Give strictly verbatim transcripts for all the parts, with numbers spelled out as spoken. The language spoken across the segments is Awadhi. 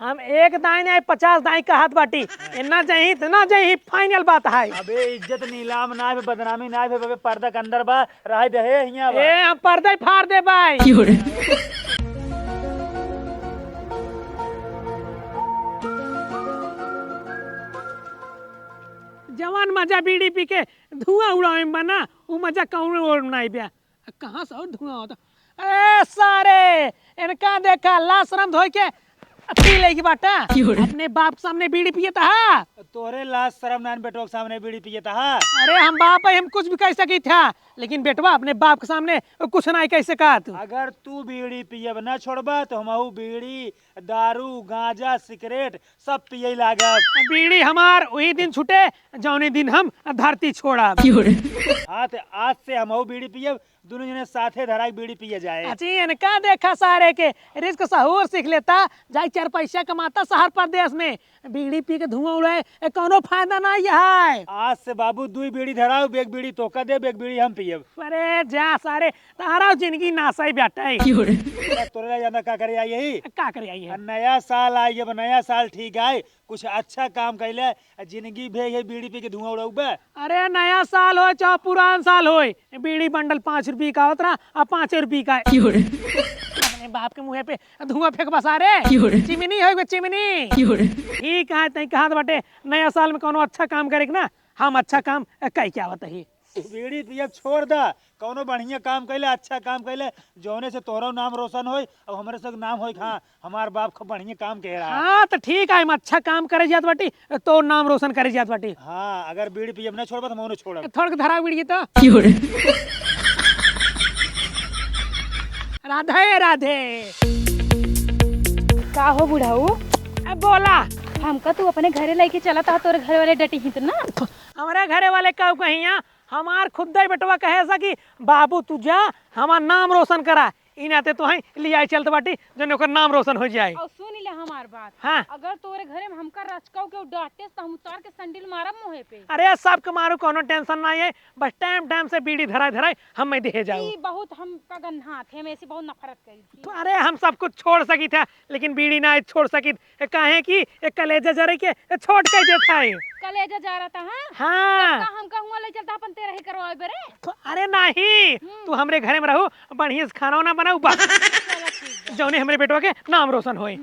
हम एक दाई नाहीं, पचास दाई कहत बाटी। ए, ना जाई, त ना जाई, final बात है। अबे, इज्जत नीलाम ना है, बदनामी ना है, अबे, पर्दा के अंदर बा, रहे दे, हियां बा। ए, हम पर्दा ही फाड़ दे भाई। जवान मजा बीड़ी पी के धुआं उड़ावे में बा ना, उ मजा कौनो और नाहीं बा। कहाँ से और धुआं होता? ए सारे, इनका देखा, लाज शरम धोई के पी लेगी बाटा। क्यों रे? अपने बाप के सामने बीड़ी पियत हा। तोरे लाज शरम नाहीं, बेटवा के सामने बीड़ी पियत हा। अरे हम बाप है, हम कुछ भी कह सकी था, लेकिन बेटवा अपने बाप के सामने कुछ नाहीं कह सका तू। अगर तू बीड़ी पियब ना छोड़बा तो हमहू बीड़ी, दारू, गांजा, सिगरेट सब पिए लागब। बीड़ी हमार वही दिन छूटे जौनी दिन हम धरती छोड़ब। क्यों रे? हाँ, तो आज से हमहू बीड़ी पियब, दुनों जने साथे धराई बीड़ी पिए जाए। अची, इनका देखा सारे के, रिस्क सहूर सीख लेता, जाई चार पैसा कमाता शहर परदेस में, बीड़ी पी के धुआं उड़ाए, ए, कौनो फायदा नाहीं है। आज से बाबू दुई बीड़ी धराओ, एक बीड़ी तोका देब, एक बीड़ी हम पियब। अरे जा सारे, तारा जिंदगी नासाई बेटा है। तोरे ला ज्यादा का करे आई है? का करे आई है? आ, नया साल आई, अब नया साल ठीक है, कुछ अच्छा काम कैले, आ जिंदगी भे ये बीड़ी पी के धुआं उड़ाउबे। अरे नया साल होय चाहे पुरान साल होय, बीड़ी बंडल पाँच रुपये का होत रहा, अब पाँच रुपये का है। अपने बाप के मुँहे पे धुआं फेंक बसा रे। चिमनी होय गो चिमनी। ठीक है, तई कहत बाटे नया साल में कौनो अच्छा काम करे के ना, हम अच्छा काम कई के आवत ही। बीड़ी पियब छोड़ दा, कौनो बढ़िया काम कैले, अच्छा काम कैले, जौने से तोहरो नाम रोशन होई और हमरे सब नाम होई। हाँ, हमार बाप खूब बढ़िया काम कह रहा। हाँ, तो ठीक है, हम अच्छा काम करे जात बाटी, तो नाम रोशन करे जात बाटी। हाँ, अगर बीड़ी पियब ना छोड़बा, तो हम उन्हें छोड़ब। थोड़ के धरा बीड़ी तो। राधे राधे। का हो बुढ़ऊ? ए, बोला। हमका तू अपने घरे लेके चला था, तोरे घर वाले डटी ही तो ना। हमरे घरे वाले का कहिया, हमार खुद ही बेटवा कहे सा कि बाबू तू जा, हमार नाम रोशन करा, ई नाते तो है लियाई चलत बाटी, जौन ओकर नाम रोशन हो जाए। और सुन ले हमार बात। हाँ। अगर तोरे घरे में हमका रचकाऊ के डांटे त हम उतार के सैंडल मारब मुँहे पे। अरे सबके मारू, कौनो tension नाहीं है, बस time time से बीड़ी धराई धराई हम में दिहे जाओ। ई बहुत हमका गन्हात है, हम ऐसे बहुत नफरत करी थी। अरे हम सब कुछ छोड़ सकी थे, लेकिन बीड़ी ना छोड़ सकी, काहे कि ए कलेजा जरे के ए छोट कह देत है। कलेजा जा रहा था, हाँ? हाँ। तब का हमका हुआ ले चलता अपन तेरा ही करवावे बरे? अरे नहीं, हम्म। तू हमरे घरे में रहू, बढ़िया से खाना वाना बनाऊ बा। चलो ठीक बा। जौने हमरे बेटवा के नाम रोशन होई।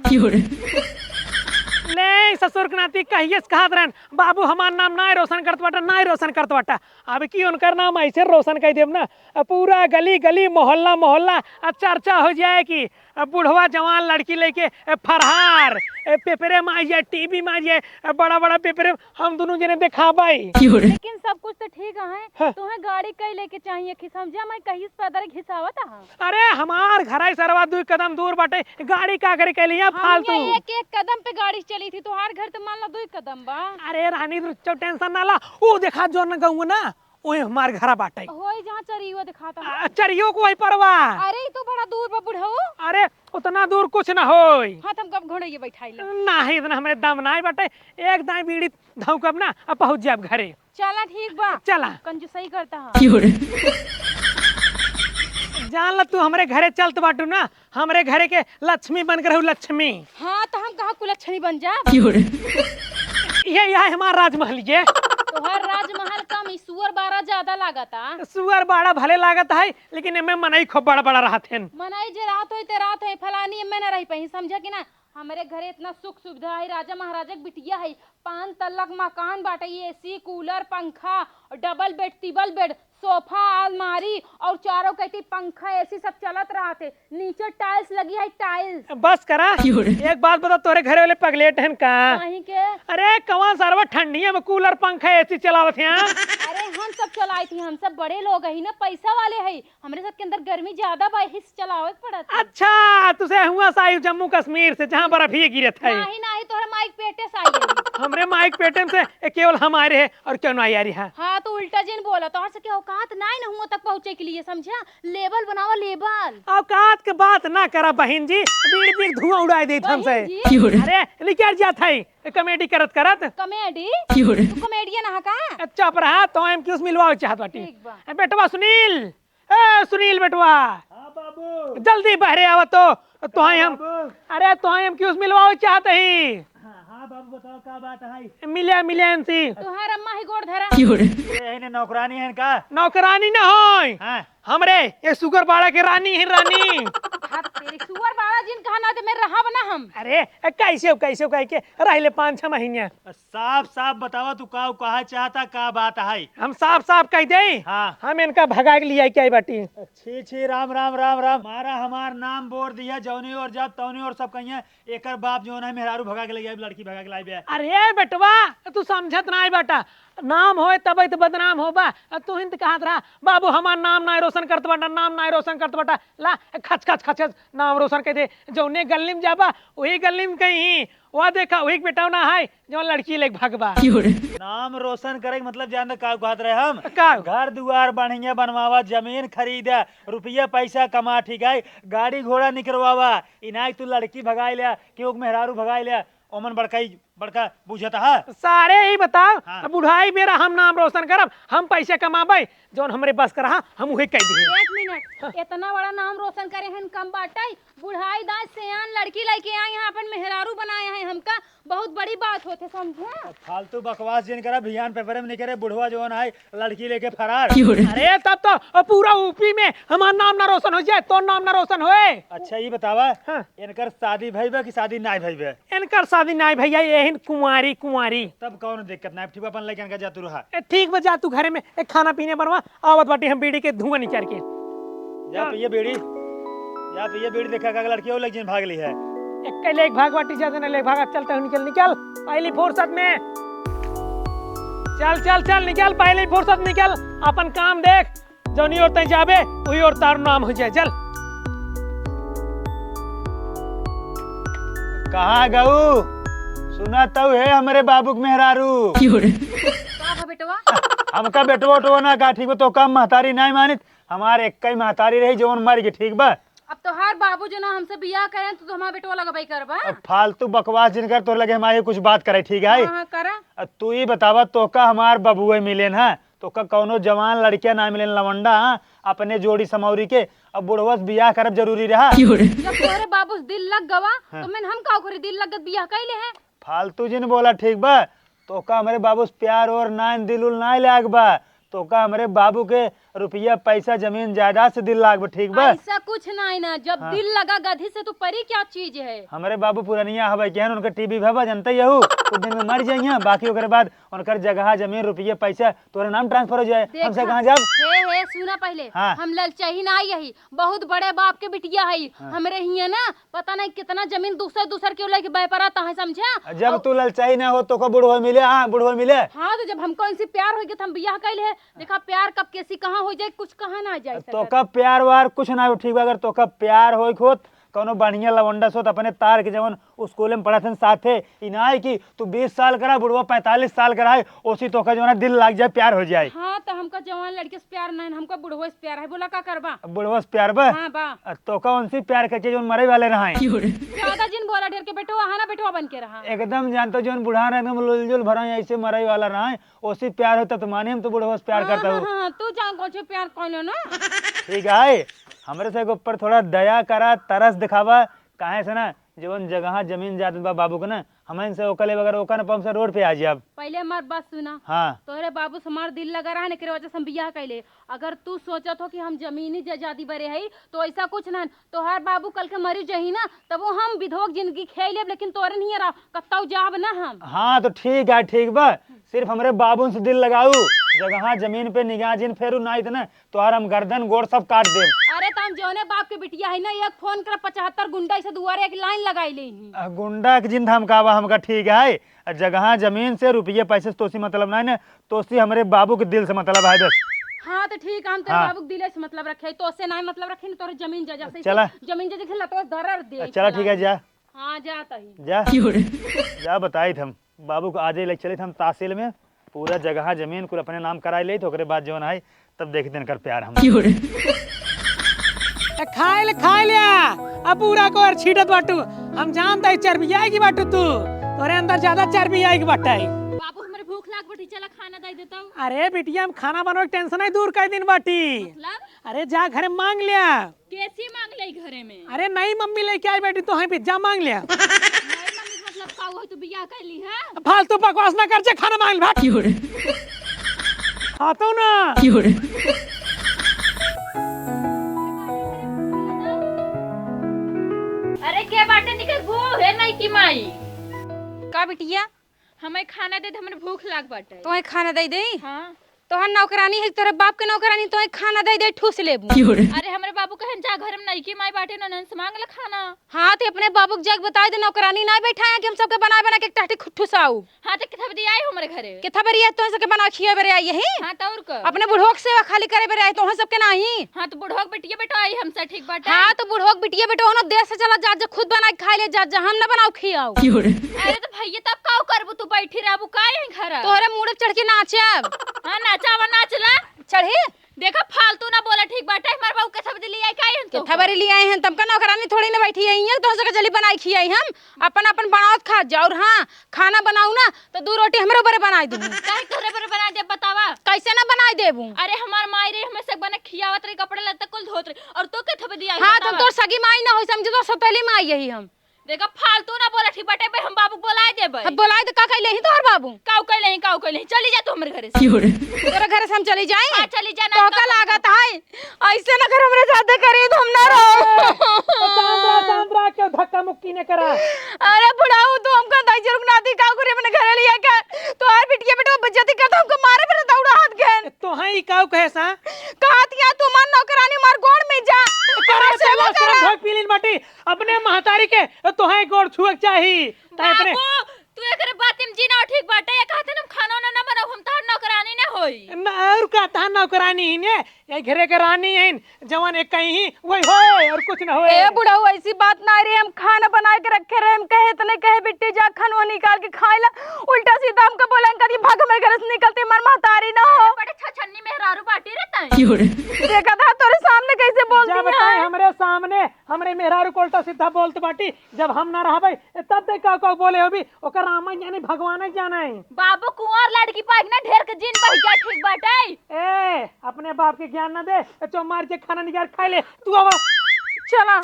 ले ससुर के नाती कहिए से कहत रहन, बाबू हमार नाम नाय रोशन करत बाटा, नाय रोशन करत बाटा। अब की उनकर नाम ऐसे रोशन कह देब ना, अब पूरा गली गली, मोहल्ला मोहल्ला, अब चर्चा हो जाए कि अब बुढ़वा जवान लड़की लेके, ए, फरहार, ए, पेपरे में आई जाए, टीवी में आई जाए, ए, बड़ा बड़ा पेपरे हम दुनों जने देखाबाई। लेकिन सब कुछ तो ठीक है, हाँ। तुम्हें गाड़ी कई लेके चाहिए कि समझा, मैं कहीं से पैदल घिसावत हूँ। अरे हमार घर है सरवा दुई कदम दूर बाटे, गाड़ी का करे के लिए हम फालतू। यहाँ एक एक कदम पे गाड़ी चली थी, तुम्हार घर तो मान लो दुई कदम बा। अरे रानी रुचो tension ना ला, वो देखा जो न गऊ ना, ओए हमार घरा बाटे। होई जहाँ चरियो दिखाता है। आ, चरियो को वही परवा। अरे, ई तो बड़ा दूर बा बुढ़ऊ। अरे, उतना दूर कुछ ना होई। हाँ, त हम कब घोड़े ये बैठाई ले। नाही, इतना हमरे दम नाही बाटे। एक दाई बीड़ी धौकब ना, अब पहुँच जाब घरे। चला, ठीक बा। चला। कंजूसई करता है। जान ला, तू हमरे घरे चलत बाटू ना, हमरे घरे के लक्ष्मी बन के रहू, लक्ष्मी। हाँ, त हम कहाँ कुलक्षणी बन जाब? क्यों रे? ये, यह हमार राजमहल ये। तोहार राजमहल कम, ई सुअर बाड़ा ज्यादा लागता। सुअर बाड़ा भले लागत है, लेकिन एमे मनई खूब बड़ा बड़ा रहत हैं। मनई जे रात होई ते रात होई, फलानी एमे ना रह पाई, समझा कि ना? हमरे घरे इतना सुख सुविधा है, राजा महाराजा के बिटिया है, पाँच तल्ला के मकान बाटे, एसी, कूलर, पंखा, डबल बेड, टिबल बेड, सोफा, अलमारी और चारों कइती पंखा, एसी सब चलत रहत है। नीचे टाइल्स लगी है, टाइल्स। बस करा। एक बात बता, तोरे घरे वाले पगलेट हैं का? काहे के? अरे कौन सरवा ठंडिया में कूलर, पंखा, एसी चलावत हैं? अरे हम सब चलाई थी, हम सब बड़े लोग ही ना, पैसा वाले है। हमरे सब के अंदर गर्मी ज्यादा बा, यही से चलावे के पड़त है। अच्छा, तुसे हुआ साहिब जम्मू कश्मीर से, जहाँ बर्फ ही गिरत है। नाही, नाही, तोहरे माई के पेटे से आई है। हमरे माई के पेटे में से केवल हम आए रहे और क्यों ना आए रहा? हाँ, तो उल्टा जिन बोला, तोहर से के औकात नाही न हुआ तक पहुँचे के लिए, समझा? लेवल बनावा, लेवल। औकात के बात ना करा बहिन जी, बीड़ी पी के धुआं उड़ाए देत बहिन हमसे। जी? अरे निकल जात है कॉमेडी करत करत। कॉमेडी? तू कॉमेडियन है का? चुप रहा, तो हम क्यों मिलवाओ चाहत बाटी। ठीक बा। ए, बेटवा सुनील, ए सुनील बेटवा, हाँ बाबू। जल्दी बहरे आवा तो, तोहाई हम, बाबू। अरे तोहाई हम क्यों मिलवावे चाहत ही। हाँ, हाँ बाबू, बताओ का बात है? मिले, मिले इनसे। तोहार अम्मा ही गोड़ धरा। ये है ने नौकरानी है इनका? नौकरानी न होय। हाँ। हमरे ये सुगर बाड़ा के रानी है, रानी। हाँ, तेरी सुअर बाड़ा जिन कहा ना तो मेरे रहा बना हम। अरे, कैसे हो, कैसे हो कह के रह ले पाँच छह महीने। साफ साफ बतावा, तू का कहा चाहता, का बात है? हम साफ साफ कह दे, हाँ। हम इनका भगा के लिया क्या बाटी? छी छी, राम राम राम राम। मारा हमार नाम बोर दिया, जौनी और जब तौनी और सब कहिए, एकर बाप जो है मेहरारू भगा के ले आइब, लड़की भगा के लाई बे। अरे बेटवा, तू समझत ना बाटा, नाम होए तबे तो बदनाम होबा। आ तू हिंद कहत रहा, बाबू हमार नाम ना रोशन करत बाटा, नाम ना रोशन करत बाटा। ला, खच खच खच खच नाम रोशन कर दे। जौने गली में जाबा, वही गली में कहीं, वह देखा, वही बेटा ना है, जो लड़की लेके भागबा। नाम रोशन करे के मतलब जानते का कहत रहे हम? का? घर दुआर बढ़िया बनवावा, जमीन खरीदा, रुपया पैसा कमा, ठीक है, गाड़ी घोड़ा निकरवावा। इनाय तू लड़की भगाई ले, केहू के मेहरारू भगाई ले, ओमन बड़का ही, बड़का बुझत हा। सारे ही बताओ, हाँ। बुढ़ाई बेरा हम नाम रोशन करब, हम पैसे कमाबे, जौन हमरे बस के रहा, हम उहे कह दिए। एक मिनट, हाँ। इतना बड़ा नाम रोशन करे हन कम बाटे, बुढ़ाई दास सयान लड़की लेके आए हैं, अपन मेहरारू बनाए हैं हमका, बहुत बड़ी बात होते, समझे? अब फालतू बकवास जिन करा, बिहान पेपर में निकले बुढ़वा जौन है लड़की लेके फरार। क्यों रे? अरे तब तो पूरा यूपी में हमार नाम ना रोशन हो जाए, तो नाम ना रोशन होए। अच्छा ये बतावा, हाँ। इनकर शादी भई बा कि शादी नाय भई बा? इनकर शादी नाय भई है, यही कुंवारी, कुंवारी। तब कौन दिक्कत ना, ठीक बा, अपन लेके इनका जा तू रहा। ए, ठीक बा, जा तू घरे में एक खाना पीने बनवा, आवत बाटी हम बीड़ी के धुआं निकाल के। जा पिए बीड़ी, जा पिए बीड़ी, देखा का लड़की और लग जिन भाग ली है। एक के लेके भाग बाटी, जा देना लेके भागा, चलता हूँ, निकल, निकल, पहली फुर्सत में। चल, चल, चल, निकल, पहली फुर्सत निकल, अपन काम देख, जौनी ओर तैं जाबे, वही ओर तार नाम हो जाए, चल। कहाँ गऊ? सुना तऊ है हमरे बाबू के मेहरारू। का बा बेटवा? हमका बेटवा उटवा ना का, ठीक बा? तो का महतारी नाय मानित, हमार एक ही महतारी रही, जौन मर गई, ठीक बा? अब तोहार बाबू जो ना हमसे बियाह करें, तो, तो हमार बेटवा लगबे करबा। अब फालतू बकवास जिन कर, तोर लगे हमारे कुछ बात करे, ठीक है? हाँ, हाँ, करा। अब तू ही बतावा, तो का हमार बबुए मिलेन है? तो का कौनो जवान लड़किया ना मिलेन, लवंडा, हाँ? अपने जोड़ी समौरी के, अब बुढ़वा से बियाह करब जरूरी रहा? जब तोहरे बाबू से दिल लग गवा, हाँ। तो मैंने हम का ओकरे दिल लगत बियाह कैले हैं? फालतू जिन बोला, ठीक बा? तोका हमरे बाबू से प्यार और नाइन दिल उल नाय लाग बा, तोका हमरे बाबू के रुपया पैसा जमीन जायदाद से दिल लाग बा, ठीक बा? ऐसा कुछ नाय ना, जब हाँ। दिल लगा गधी से तो परी क्या चीज है? हमरे बाबू पुरनिया हवे, केहन उनके टीबी भवा जनते यहू, कुछ दिन में मर जाइए, बाकी ओकरे बाद उनकर जगह जमीन रुपया पैसा तोरे नाम ट्रांसफर हो जाए, देख हमसे ना। कहाँ जाब? हे, हे, सुना पहले, हाँ। हम ललचही ना आई यही, बहुत बड़े बाप के बिटिया है, हाँ। हमरे हियाँ ना पता नहीं कितना जमीन दूसर दूसर के लेके व्यापार आता है, समझा? जब और तू ललचाई ना हो तो को बुढ़वा मिले, हाँ, बुढ़वा मिले। हाँ, तो जब हमको इनसे प्यार होई गया तो हम बियाह कैले है। देखा, प्यार कब कैसी कहाँ हो जाए, कुछ कहाँ ना जाए तो सकत। कब प्यार वार कुछ ना हो, ठीक बा? अगर तो कब प्यार होई होत, कौनो बढ़िया लवंडा सोत अपने तार के जवन स्कूल में पढ़त हन साथे, ई ना है कि तू बीस साल करा, बुढ़वा पैंतालीस साल करा है, ओसी तोका जवन है दिल लाग जाए, प्यार हो जाए। हाँ, तो हमका जवान लड़के से प्यार नहीं, हमका बुढ़वा से प्यार है। बोला का करबा? अब बुढ़वा से प्यार बा? हाँ, बा। आ, तोका उनसे प्यार करके जवन मरे वाले रहा है। ज्यादा जिन बोला, ढेर के बेटवा, हाँ ना, बेटवा बन के रहा। एकदम जानता जवन बुढ़ा रहे, एकदम लुलजुल भरा है, ऐसे मरे वाला रहा है, ओसी प्यार होता तो माने हम तो बुढ़वा से प्यार हाँ, करता हाँ, हूँ। हाँ, हाँ, तू जान कौन से प्यार कौन ना। ठीक है, हमरे से ऊपर थोड़ा दया करा, तरस दिखावा, काहे से ना, जवन जगह जमीन जात बा बाबू के ना, हम इनसे ओकले बगैर ओका ना पम से रोड पे आ जाब। पहले हमार बात सुना। हाँ। तोहरे बाबू से हमार दिल लगा रहा, एकरे वजह से हम बियाह कैले। अगर तू सोचत हो कि हम जमीनी जायदादी बरे हई, तो ऐसा कुछ ना। तोहार बाबू कल के मरी जही ना, तब वो हम विधवा के जिंदगी खेल लेब, लेकिन तोरे नहीं रहा, कत्ताऊ जाब ना हम। हाँ, तो ठीक है, ठीक बा। सिर्फ हमरे बाबू से दिल लगाऊ, जगह जमीन पे निगाह जिन फेरू, ना इतना तोहार हम गर्दन गोड़ सब काट देब। अरे, त हम जौने बाप के बिटिया है ना, एक फोन कर, पचहत्तर गुंडा इसे दुआरे एक लाइन लगाई ले ही। आ, गुंडा के जिन धमकावा हमका, ठीक है। आ, जगह जमीन से, रुपये पैसे से तोसी मतलब ना है ना, तोसी हमरे बाबू के दिल से मतलब है बस। हाँ, तो ठीक है, हम तेरे हाँ। बाबू के दिले से मतलब रखे, तोसे ना मतलब रखे ना, तोरे जमीन जायदाद से, चला। जमीन जायदाद से लतवा दरर दे, चला, ठीक है, जा। हाँ, जा तही। जा। जा, बताई थे हम। बाबू को आजे ले चले थे हम तहसील में, पूरा जगह जमीन कुल अपने नाम कराई ले, तो ओकरे बाद जौन है तब देख दिन कर प्यार हम। ए, खाए ले, खाए ले, आ, अब पूरा को और छीटत बाटू। हम जानता है चर्बी आएगी बाटू तू, तोरे अंदर ज्यादा चर्बी आएगी बाटा है। बाबू, हमरे भूख लाग बेटी, चला खाना दे देता हूँ। अरे बिटिया, हम खाना बनावे के tension ही दूर कर दिन बाटी। मतलब? अरे जा घरे मांग लिया। कैसी मांग ले घरे में? अरे नहीं, मम्मी लेके आई बाटी, तो है भी, जा मांग लिया। नहीं मम्मी, मतलब का हुआ, तू बियाह कर ली है? फालतू बकवास ना कर, जा खाना मांग ले, भाग। क्यों रे? आता हूँ ना। क्यों रे? अरे के बाटे निकल वो है नहीं की माई। का बिटिया? हमें खाना दे दे, हमरे भूख लाग बाटे। तोहे खाना दे दे? हाँ। तोहर नौकरानी है, तोरे बाप के नौकरानी, तोहे खाना दे दे, ठूस लेबू। अरे हमरे बाबू कहन जा घर में नईकी माई बाटे, ननन से मांग ले खाना। हाँ, तो अपने बाबू के जाके बताई दे, नौकरानी ना बैठा है कि हम सबके बना बना के एक टाटी खु-, ठुसाऊ। हाँ, तो कितना बजे आई हमरे घरे? कितना बजे आई, तोहे सबके बना खिया बरे आई यही? हाँ, तो और का? अपने बुढ़वा के सेवा खाली करे बरे आई, तोहे सबके नाही। हाँ, तो बुढ़वा के बिटिया बेटा आई हमसे, ठीक बाटे? हाँ, तो बुढ़वा के बिटिया बेटा ओनो देश से चला जा, जा खुद बना के खा ले जा, जा हम ना बनाऊ खियाऊ। अरे तो भैया, तब का करबू, तू बैठी रहबू का यहीं घर? तोहरे मूड़ पे चढ़ के नाचब। हाँ, नाचा, अब नाच ला। चढ़ी। देखा, फालतू ना बोला, ठीक बाटे? हमार बाबू के सब्जी ले आई का यहीं तो? के थबरी ले आए हैं, तमका नौकरानी थोड़ी ना बैठी है, ये तो सके जल्दी बनाई खियाई हम, अपन अपन बनावत खा जा। और हाँ, खाना बनाऊ ना तो दू रोटी हमरे ऊपर बनाई दू। काहे तोहरे ऊपर बनाई दे, बतावा? कैसे ना बनाई देबू? अरे हमार माई रे, हमें सब बने खियावत रही, कपड़े लत्ते कुल धोत रही, और तो के थबरी आई, हाँ, तुम बतावा? तो सगी माई ना हो, समझो तो सौतेली माई यही हम। देखा, फालतू ना बोला, ठीक बाटे? बे, हम बाबू के बोलाए देबे। अब बोलाए तो का कहले ही तोहर बाबू? काऊ कहले ही, काऊ कहले ही? चली जा तू हमरे घरे से। क्यों रे? तोरे घरे से हम चली जाई? हाँ, चली जा, ना तो का तो लागत है? ऐसे ना कर हमरे साथे करी तो हम ना रहो। ए, शांत रह, शांत रह, क्यों धक्का मुक्की ने करा? अरे बुढ़ाऊ, तू हमका दाई जरूर ना दी, काऊ करे अपने घरे लिया के? तोहार बिटिया बेटवा बेइज्जती करता, हमको मारे पर दौड़ा हाथ गए। तो हाँ, ई काऊ कहे सा? कहत या तू मार नौकरानी मार गोड़ में जा। करे हमार सेवा सेवा करा। भोग पीलिन बाटी। अपने महतारी के तोहे गोड़ छुए के चाही। तै अपने बाबू, तू एकरे बात में जी ना, ठीक बाटे? ये कहते हम खाना ना, ना बनाऊ, हम तहार नौकरानी ना होई। न, और का, तहार नौकरानी ही ने, ये घरे के रानी है, जवन एक कहीं ही वही होए और कुछ ना होए। ए बुढ़ऊ, ऐसी बात ना रे, हम खाना बना के रखे रहे, हम कहे इतने कहे बिट्टी जा खाना निकाल के खाए ला, उल्टा सीधा हमका बोला, कभी भाग हमारे घर से निकलते, मर महतारी ना हो। बड़े छछन्नी मेहरारू बाटी रे तैं। क्यों रे? देखा था तोरे सामने कैसे बोलती जा बताई है। हमरे सामने, हमरे मेहरारू को उल्टा सीधा बोलत बाटी। जब हम ना रहबै, तब देख का, का बोले होबी, ओकर रामायण जाने, भगवान जाने। बाबू, कुंवार लड़की पाइक ना ढेर के जिन बह जा, ठीक बाटे? ए, अपने बाप के ज्ञान ना दे, तो मार के खाना निकाल खा ले, तू आवा। चला।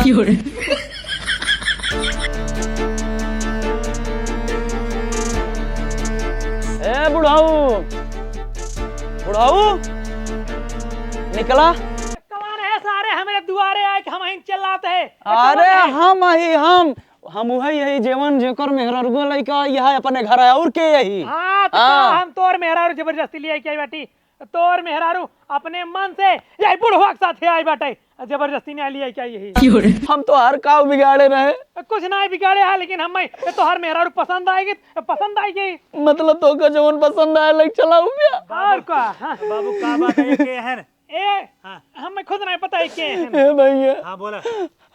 ए बुढ़ऊ, बुढ़ऊ, निकला। कौन है सारे हमरे दुआरे आए कि हम ही चिल्लाते हैं? अरे कौन है? हम ही हम, हम उहई हई जेवन जेकर मेहररुआ लइका यह अपने घर है, और के यही? हाँ, तो हाँ। का हम तोर मेहरारू जबरदस्ती लियाई के आई बाटी? तोर मेहरारू अपने मन से यही बुढ़वा के साथे आई बाटे, जबरदस्ती ना लियाई के आई यही? हम तोहार काउ बिगाड़े रहे? कुछ ना बिगाड़े है, लेकिन हम तोहार मेहरारू पसंद आएगी, पसंद आएगी। मतलब तोका जवन पसंद आए लग चला उ बिया। और का? हाँ। बाबू का बात है, के है? ए, हाँ। हमें खुद नहीं पता है के है। ए भैया। हाँ, बोला।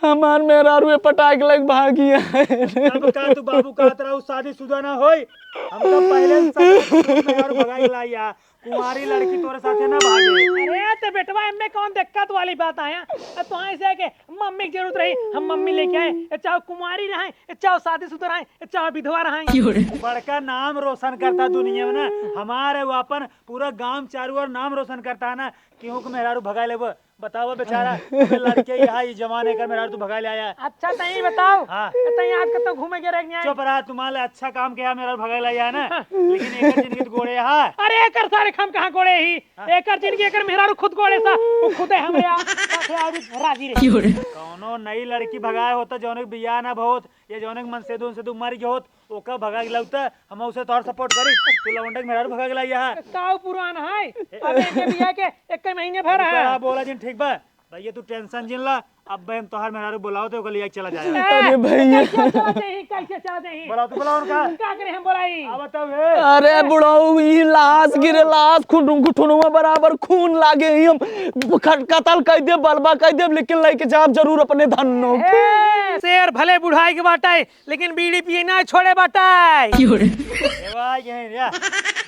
हमार मेहरारू पटाक लग भागी है। अब का तू बाबू कहत रहा, शादीशुदा ना होई? हम तो पहले से सब मेहरारू भगाई लाई है। कुंवारी लड़की तोरे साथे ना भागे। अरे, तो बेटवा, इनमें कौन दिक्कत वाली बात आया? अब तो ऐसे है कि मम्मी की जरूरत रही, हम मम्मी लेके आए। ये चाहे कुंवारी रहे, ये चाहे शादीशुदा रहे, ये चाहे विधवा रहे। बड़का नाम रोशन करता दुनिया में ना। हमारे वो अपन पूरा गांव चारू ओर नाम रोशन करता है ना। केहू के मेहरारू भगाए लेबो? बताओ बेचारा, अबे लड़के ही है, ई जमाने का मेहरारू तू भगाए ले आया। अच्छा, तई बताओ, हाँ। तई आज कत्तो घूमे गए रह गया? चुप रहा, तुम्हारे अच्छा काम किया, मेहरारू भगाए ले आया ना। लेकिन एकर जिंदगी तो गोड़े है। अरे एकर सारे काम कहाँ गोड़े ही? हाँ। एकर जिंदगी एकर मेहरारू खुद गोड़े सा, वो खुदे हमरे आ, साथे आज राजी रही। कौनो नई लड़की भगाए होता, जौने के बियाह ना बहुत, ये जौने के मन से दून से दू मारी के होत, ओका भगा के लाउता, हम उसे तोहर support करी। तू लवंडा के मेहरारू भगा के लाई यहाँ। काऊ पुरान है? ए- अब एक बिया के एक महीने भर है। रुका, बोला जिन, ठीक बा? भैया, तू tension जिन ला। अब भाई, हम तोहर मेहरारू बुलाओ, तो ओका लिया के चला जाए। ए, अरे भैया। कैसे चला जाही? कैसे चला जाही? बुलाओ, तू बुलाओ उनका। का करे हम बुलाई? अब बताओ, ए। अरे बुढ़ऊ, ई लाश गिरे, लाश खुटुन-, खुटुनुआ बराबर खून लागे ही। हम खट-, कतल कर दे, बलबा कर दे, लेकिन लेके जाब जरूर अपने धन्नो के। ए, शेर भले बुढ़ाई के बाटे, लेकिन बीड़ी पिए ना छोड़े बाटे। ए भाई, ये रे,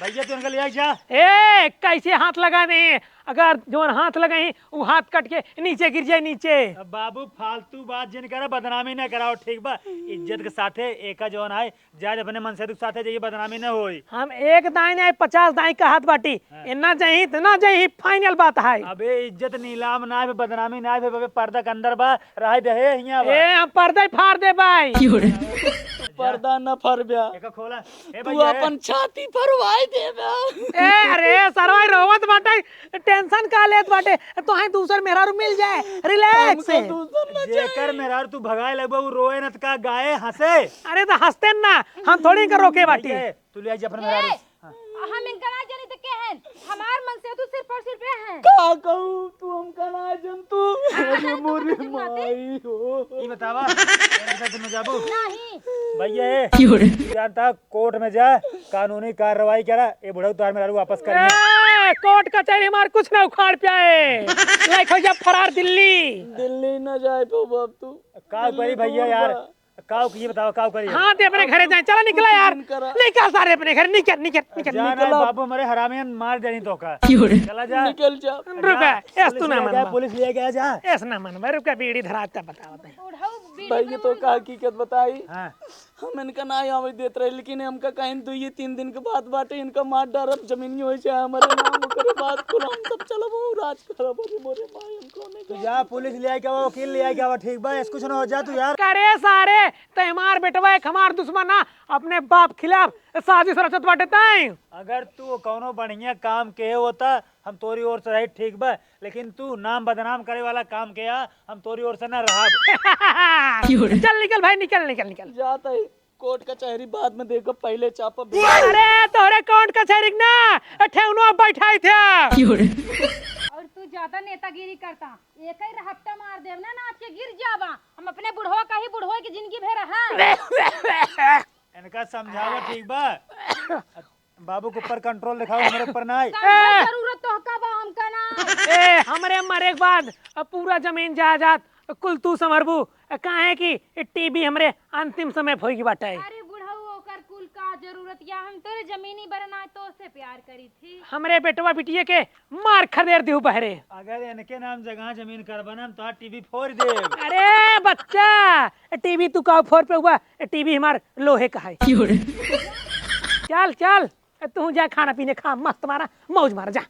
भैया, तू उनका ले आई जा। ए, कैसे हाथ लगा दे? अगर जौन हाथ लगइहीं, उ हाथ कट के नीचे गिर जाए, नीचे। अब बाबू, फालतू बात जिन करा, बदनामी न कराओ, ठीक बा? इज्जत के साथे एका जौन आए, जाए अपने मनसेधू के साथे जाइए, बदनामी न होई। हम एक दाईं नाहीं, पचास दाईं कहत बाटी। हाँ। ए ना जाइहीं, त ना जाइहीं, final बात है। अबे, इज्जत नीलाम नाहीं, बदनामी नाहीं, अबे पर्दा के अंदर बा, रहे दे हियाँ बा। ए, हम पर्दा ही फाड़ देबइ। क्यों रे? पर्दा न फरब्या। एका खोला। ए तू भैया, ए। अपन छाती फरवाई देबा। ए, अरे, सरवा रोवत बाटे, tension का लेत बाटे? तोहे दूसर मेहरारू मिल जाए, relax। हमको दूसर न जेकर चाहिए। मेहरारू तू भगाए लगबा, उ रोए न त का गाए, हँसे? अरे, त हँसते ना, हम थोड़ी इनका रोके बाटी। भैया, ए, तू ले आई जा अपन ए, मेहरारू। हाँ। हम इनका ना जानी त के हैं? हमार मनसेधू सिर्फ और सिर्फ ये हैं। का कहूँ, तू हमका ना जान तू। हाँ, अरे हाँ, मोरे तुम माई हो। ई बतावा, इनका तुम जाबू? नहीं। भैया, ए, क्यों रे? जानता, कोर्ट में जा, कानूनी कार्रवाई करा, ए बुढ़ऊ तोहार मेहरारू वापस करिए। ए, कोर्ट कचहरी हमार कुछ ना उखाड़ पाए। लाइक हो जा फरार दिल्ली। दिल्ली ना जाए पाबा अब तू। का करी भैया यार? का की बतावा, का करी? हाँ, ते अपने घरे जाए, चला निकला यार। निकल सारे अपने घर, निकल, निकल, निकल। जा ना, निकल। बाबू, हमरे हरामियन मार देनी तोका। क्यों रे? चला जा। निकल जा। रुका, जा, एस तू ना मनबा। पुलिस ले गया, जा। एस ना मनबा, रुका, बीड़ी धरा, तब बतावत है। बुढ़ऊ बीड़ी भैया, तो का हकीकत बताई? हाँ। हम इनका ना आवे देत रहे, लेकिन हमका कहीं दुइये तीन दिन के बात बाटे, इनका मार डारब, जमीनियो होइ जाए हमरे नाम, ओकरे बाद कुल हम सब चलब, उ राज करब। अरे मोरे माई, हम कौने तू जा, पुलिस ले आए के आवा, वकील ले आए के आवा, ठीक बा? ऐसे कुछ ना हो जा तू यार। करे सारे, ते हमार बेटवा एक हमार दुश्मन ना, अपने बाप खिलाफ साजिश रचत बाटे तैं। अगर तू कौनो बढ़िया काम के होता, हम तोरी ओर से रही, ठीक बा? लेकिन तू नाम बदनाम करे वाला काम के आ, हम तोरी ओर से ना रहब। चल निकल भाई, निकल, निकल, निकल। जात है, कोर्ट कचहरी बाद में देखब, पहिले चापब। अरे तोहरे कोर्ट कचहरी के ना, ठेहुनवा बैठाई थे। और तू ज्यादा नेतागिरी करता, एक ही रहपटा मार देब ना, नाच के गिर जाबा। हम अपने बुढ़वा का ही बुढ़वा की जिंदगी भर रहा। इनका समझावा, ठीक बा? बाबू के ऊपर control दिखाओ, हमरे ऊपर ना आई। समझे ए! जरूरत तोहका बा, हमका ना। ए, हमरे मरे के बाद अब पूरा जमीन जायदाद कुल तू संभरबू, काहे कि टीवी हमरे अंतिम समय भोगी बाटे। अरे बुढ़ऊ, ओकर कुल का जरूरत या, हम तोरे जमीनी बरना तो से प्यार करी थी। हमरे बेटवा बिटिये के मार खदेड़ दिहू बहरे। अगर इनके नाम जगह जमीन करबा ना, हम तोहार टीवी फोड़ देब। अरे बच्चा, टीवी तू का फोड़ पे हुआ, टीवी हमार लोहे का है। चल, चल, तू जा खाना पीने खा, मस्त मारा, मौज मारा, जा।